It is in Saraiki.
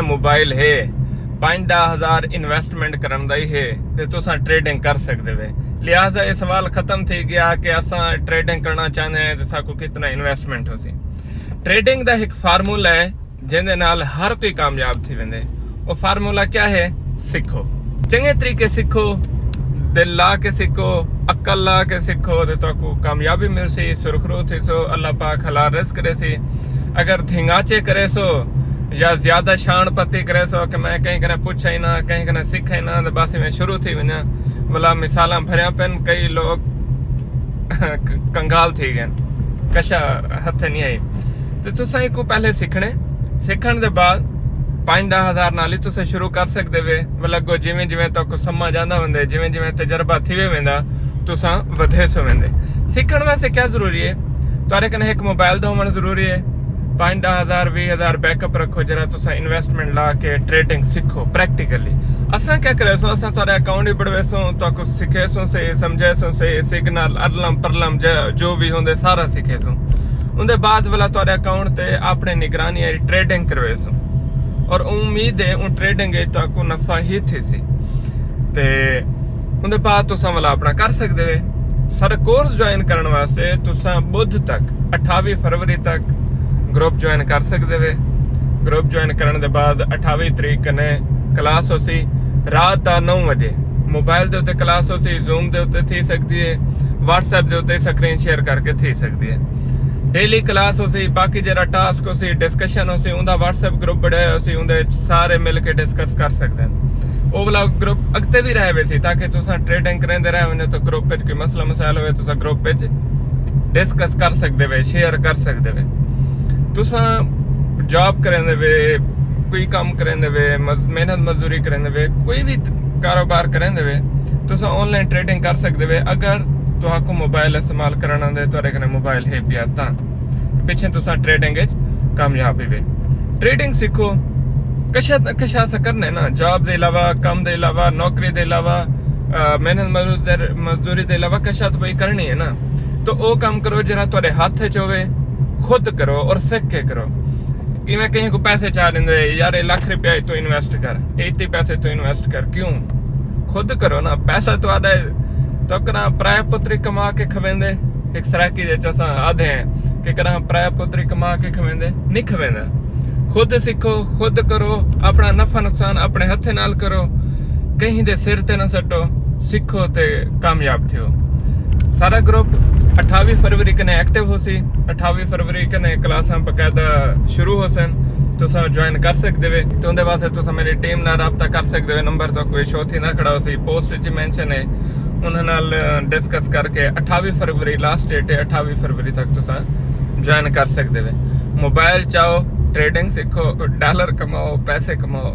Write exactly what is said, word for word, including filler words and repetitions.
موبائل ہے، پنج ݙاہ ہزار انویسٹمنٹ کرݨ دا ہی ہے، تے تساں ٹریڈنگ کر سڳدے وے۔ لہٰذا یہ سوال ختم تھی گیا کہ اساں ٹریڈنگ کرنا چاہندے ہیں تے ساکوں کتنا انویسٹمنٹ ہوسی۔ ٹریڈنگ دا ایک فارمولا ہے جن دے نال ہر کوئی کامیاب تھی ویندے۔ وہ فارمولا کیا ہے؟ سکھو، چنگے طریقے سکھو، دل لا کے سکھو، عقل لا کے سکھو، تے تہاکوں کامیابی ملسی، سرخرو تھیسو، اللہ پاک حلال رزق ݙیسی۔ اگر دھنگاچے کریسو یا زیادہ شان پتی کریسو کہ میں کہیں کنے پچھا ہی نہ، کہیں کنے سکھا ہی نہ، تے بس میں شروع تھی ونجاں، ولا مثالاں بھریاں پن، کئی لوگ کنگال تھی ڳئن، کشا ہتھ نہیں آئی۔ تے تساں ایکوں پہلے سکھݨے، سکھݨ دے بعد پنج ݙاہ ہزار نال ہی تساں شروع کر سڳدے وے۔ ول اڳوں جیویں جیویں تہاکوں سمجھ آندا ویندے، جیویں جیویں تجربہ تھیوے ویندا، تساں ودھیسو ویندے۔ سکھݨ واسطے کیا ضروری ہے؟ تہاݙے کنے ایک موبائل دا ہووݨ ضروری ہے۔ پنج ݙاہ ہزار، ویہہ ہزار بیک اپ رکھو، جیڑھا تساں انویسٹمنٹ لا کے ٹریڈنگ سکھو پریکٹیکلی۔ اساں کیا کریسوں؟ اساں تہاݙا اکاؤنٹ ہی بݨویسوں، تہاکوں سکھیسوں سے، سمجھیسوں سے، سگنل، ارلم پرلم جا-، جو وی ہوندے سارا سکھیسوں۔ اوندے بعد ولا تہاݙے اکاؤنٹ تے اپݨے نگرانی آلی ٹریڈنگ کرویسوں، اور امید ہے اوں ٹریڈنگ وچ تہاکوں نفع ہی تھیسی۔ تے اوندے بعد تساں ولا اپݨا کر سڳدے وے۔ سارا کورس جوائن کرݨ واسطے تساں ٻدھ تک، اٹھاوی فروری تک گروپ جوائن کر سڳدے وے۔ گروپ جوائن کرݨ دے بعد اٹھاوی تاریخ کنے کلاس ہوسی رات دا نو وجے۔ موبائل دے اتے کلاس ہوسی، زوم دے اتے تھی سڳدی ہے، واٹس ایپ دے اتے سکرین شیئر کر کے تھی سڳدی ہے۔ ڈیلی کلاس ہوسی، باقی جیڑھا ٹاسک ہوسی، ڈسکشن ہوسی، اوندا واٹس ایپ گروپ بݨایا ہوسی، اوندے وچ سارے مل کے ڈسکس کر سڳدے ہن۔ او والا گروپ اڳتے وی رہ ویسی، تاکہ تساں ٹریڈنگ کریندے رہ ونڄو، تو گروپ وچ کوئی مسئلہ مسائل ہوئے، تساں گروپ وچ ڈسکس کر سڳدے وے، شیئر کر سڳدے وے۔ تساں جاب کریندے وے، کوئی کم کریندے وے، مز-، محنت مزدوری کریندے وے، کوئی وی کاروبار کریندے وے، تساں آن لائن ٹریڈنگ کر سڳدے وے۔ اگر تہاکوں موبائل استعمال کرݨ آندے، تہاݙے کنے موبائل ہے پیا تاں، تے پچھے تساں ٹریڈنگ وچ کامیاب ہیوے۔ ٹریڈنگ سکھو، کشا، کشا سا کرنے نا، جاب دے علاوہ، کم دے علاوہ، نوکری دے علاوہ، آ، محنت مزدور-، مزدوری دے علاوہ کشا تے بھئی کرݨی ہے نا، تو او کم کرو جیڑھا تہاݙے ہتھ وچ ہووے، خود کرو اور سکھ کے کرو۔ ایویں کہیں کوں پیسے چا ݙیندے، یار اے لکھ روپیہ توں انویسٹ کر، اے اتے پیسے توں انویسٹ کر، کیوں؟ خود کرو نا، پیسہ تہاݙا ہے۔ تو کراں پرائے پتری کما کے کھویندے، ایک سرائیکی دے وچ اساں آہدے ہیں کہ کراں پرائے پتری کما کے کھویندے، نہیں کھویندا۔ خود سکھو، خود کرو، اپݨا نفع نقصان اپݨے ہتھے نال کرو، کہیں دے سر تے نہ سٹو، سکھو تے کامیاب تھیو۔ سارا گروپ اٹھاوی فروری کنے ایکٹیو ہوسی، اٹھاوی فروری کنے کلاساں باقاعدہ شروع ہوسن، تساں جوائن کر سڳدے وے۔ تے اوندے واسطے تساں میری ٹیم نال رابطہ کر سڳدے وے، نمبر تہاکوں شو تھیندا کھڑا ہوسی، پوسٹ وچ مینشن ہے، انہاں نال ڈسکس کر کے اٹھاوی فروری لاسٹ ڈیٹ ہے، اٹھاوی فروری تک تساں جوائن کر سڳدے وے۔ موبائل چاؤ، ٹریڈنگ سکھو، ڈالر کماؤ، پیسے کماؤ۔